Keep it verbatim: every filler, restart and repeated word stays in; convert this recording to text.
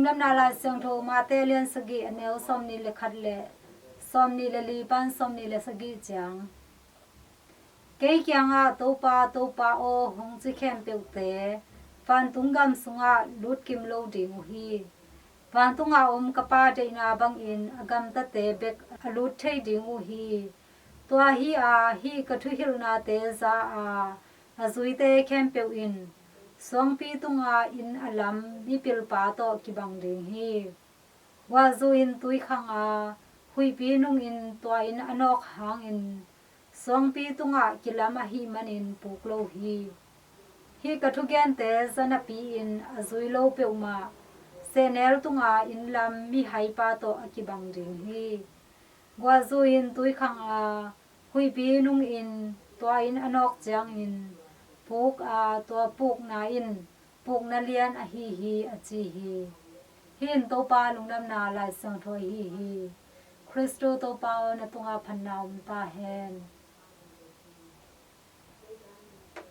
Lungdamna Lai Siangtho Mate lian sagih, a neu sawmnih le khat le sawmnih le li pan sawmnih le sagih ciang. Kei kiangah, "Topa, Topa aw," hong ci khempeuhte vantung gam sungah lutkim lo ding uh hi. Vantungah om ka Pa deihna bangin a gamtate bek a lut thei ding uh hi. Tua hi a, hih ka thuhilhnate za a, a zuite khempeuh in suangpi tunga inn a lam mipilpa tawh kibang ding hi. Guahzu in tui khang a, huihpi nungin tua inn a nawk hangin suangpi tungah kilam ahih manin puk lo hi. Hih ka thugente za napi-in a zui lo peuhmah sehnel tunga inn lam mihaipa tawh a kibang ding hi. Guahzu in tui khang a, huihpi nungin tua inn a nawk ciangin puk a, tua pukna in pukna lian ahi hi, a ci hi. Hih in Topa Lungdamna Lai Siangtho ahi hi. Khristu Topa aw, na tungah phatna om ta hen.